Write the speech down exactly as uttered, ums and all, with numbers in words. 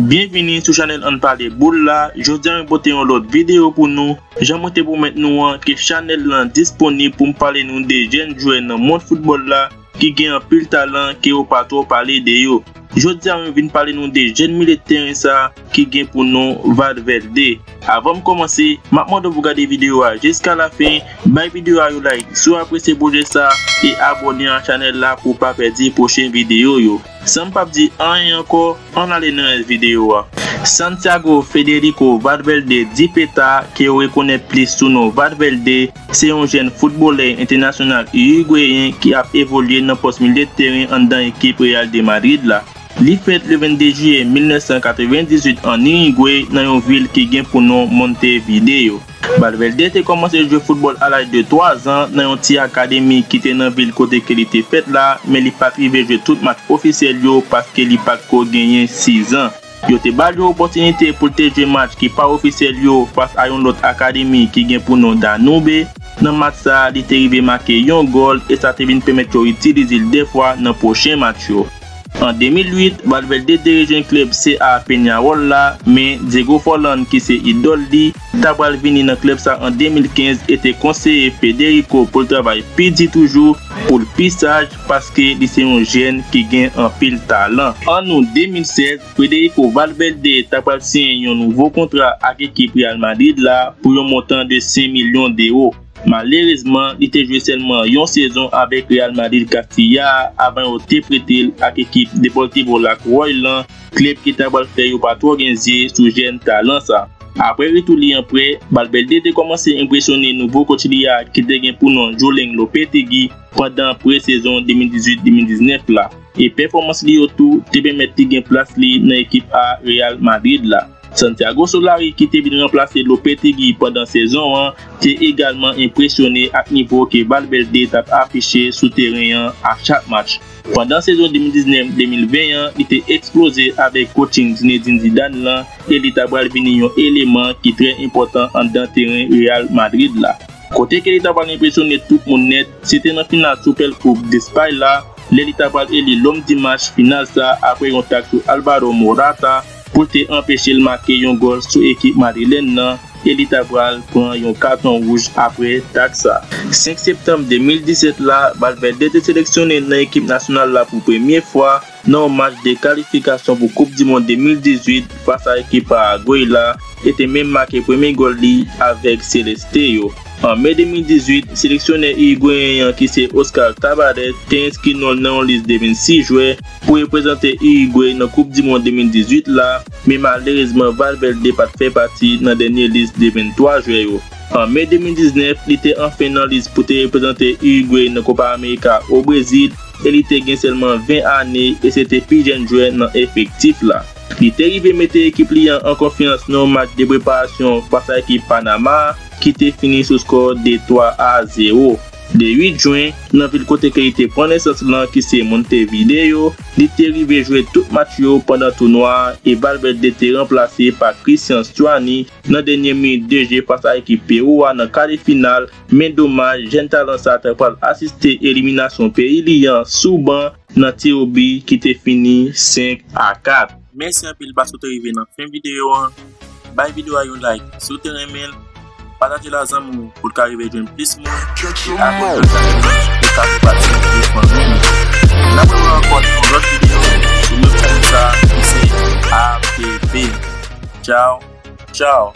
Byenvini sou chanèl Ann Pale Boul la. Jodi a, mwen pote yon lòt videyo pou nou. Jan mwen te pwomèt nou an, ke chanèl lan disponib pou m pale nou de jèn jwè nan mond foutbòl la ki gen anpil talan ke yo pa twò pale de yo. Jodi a, mwen vin pale nou de jèn milye teren sa ki gen pou non Valverde. Avan m kòmanse, m ap mande w pou gade videyo a jiska lafen, bay videyo a yon like si w apresye pwojè sa, e abòne a chanèl la pou w pa pèdi pwochen videyo yo. San m p ap di anyen ankò, ann ale nan rès videyo a. Santiago Federico Valverde Dipeta, ke yo rekonèt plis sou non Valverde, se yon jèn foutbolè entènasyonal irigweyen ki ap evolye nan pòs milye teren anndan ekip Real de Madrid la. Li fèt le vennde jiyè mil nèf san katrevendizuit ann Irigwe, nan yon vil ki gen pou non Montevideo. Valverde te kòmanse jwe foutbòl a laj de twa zan nan yon ti akademi ki te nan vil kote ke li te fèt la, men li pa t rive jwe tout match ofisyèl yo paske li pa t ko genyen sizan. Yo te ba l yon opòtinite pou l te jwe match ki pa ofisyèl yo fas a yon lòt akademi ki gen pou non Danube. Nan match sa a, li te rive make yon gòl e sa te vin pèmèt yo itilize l de fwa nan pwochen match yo. An de mil uit, Valverde te rejwenn klèb C A Peñarol la, men Diego Forlán, ki se idòl li, ta pral vini nan klèb sa an de mil kenz e te konseye Federico pou l travay pi di toujou, pou l pi saj, paske li se yon jèn ki gen anpil talan. An out de mil sèz, Federico Valverde ta pral siyen yon nouvo kontra ak ekip Real Madrid la pou yon montan de senk milyon dewo. Malerezman, li te jwe sèlman yon sezon avèk Real Madrid Castilla a avan yo te prete l ak ekip Deportivo La Coruña lan, klèb ki ta pral fè yo pa twò gen zye sou jèn talan sa. Apre retou li an prè, Valverde te kòmanse enpresyone nouvo coach li a ki te gen pou non Julen Lopetegui pandan pre-sezon de mil dizuit de mil diznèf la. E pèfòmans li yo tou te pèmèt li gen plas li nan ekip a Real Madrid la. Santiago Solari, ki te vin ranplase Lopetegui pandan sezon an, te egalman enpresyone ak nivo ke Valverde t ap afiche sou teren an a chak match. Pandan sezon de mil diznèf de mil ven an, li te eksploze avèk coaching Zinedine Zidane lan e li ta pral vini yon eleman ki trè enpòtan anndan teren Real Madrid la. Kote ke li ta pral enpresyone tout moun nèt, se te nan final Supercoupe d'Espagne la, lè li ta pral eli l'homme du match final sa apre yon tak sou Alvaro Morata pou l te anpeche l make yon gòl sou ekip madrilèn nan e li ta pral pran yon katon wouj apre tak sa. Senk septanm de mil disèt la, Valverde te seleksyone nan ekip nasyonal la pou premye fwa nan yon match de kalifikasyon pou Koup di Mond de mil dizuit fas a ekip Paragway la e te menm make premye gòl li avèk Celeste yo. An me de mil dizuit, seleksyonè irigweyen an ki se Oscar Tabarez te enskri non l nan yon lis de vennsis jwè pou reprezante Irigwe nan Koup di Mond de mil dizuit la, men malerezman Valverde pa t fè pati nan dènye lis de venntwa jwè yo. An me de mil diznèf, li te anfen nan lis pou te reprezante Irigwe nan Copa America o Brezil e li te gen sèlman ven ane e se te pi jèn jwè nan efektif la. Li te rive mete ekip li an an konfyans nan yon match de preparasyon fas a ekip Panama a ki te fini sou skò de twa a zewo. De uit jen, nan vil kote ke li te pran nesans lan ki se Montevideo, li te rive jwe tout match yo pandan tounwa a e Valverde te ranplase pa Christian Stuani nan dènye minit de je fas a ekip Pewou a nan ka de final, men domaj, jèn talan sa ta pral asiste eliminasyon peyi li an sou ban nan tiro bi ki te fini senk a kat. Mèsi anpil paske w te rive nan fen videyo an. Bay videyo a yon like si w te renmen l. Pataje l a zanmi w pou l ka rive jwenn plis moun. E abòne ak chanèl lan pou w ka fè pati de fanmi nou. N ap wè w ankò nan yon lòt videyo sou menm chanèl sa a ki se A P P. Tchaw, tchaw.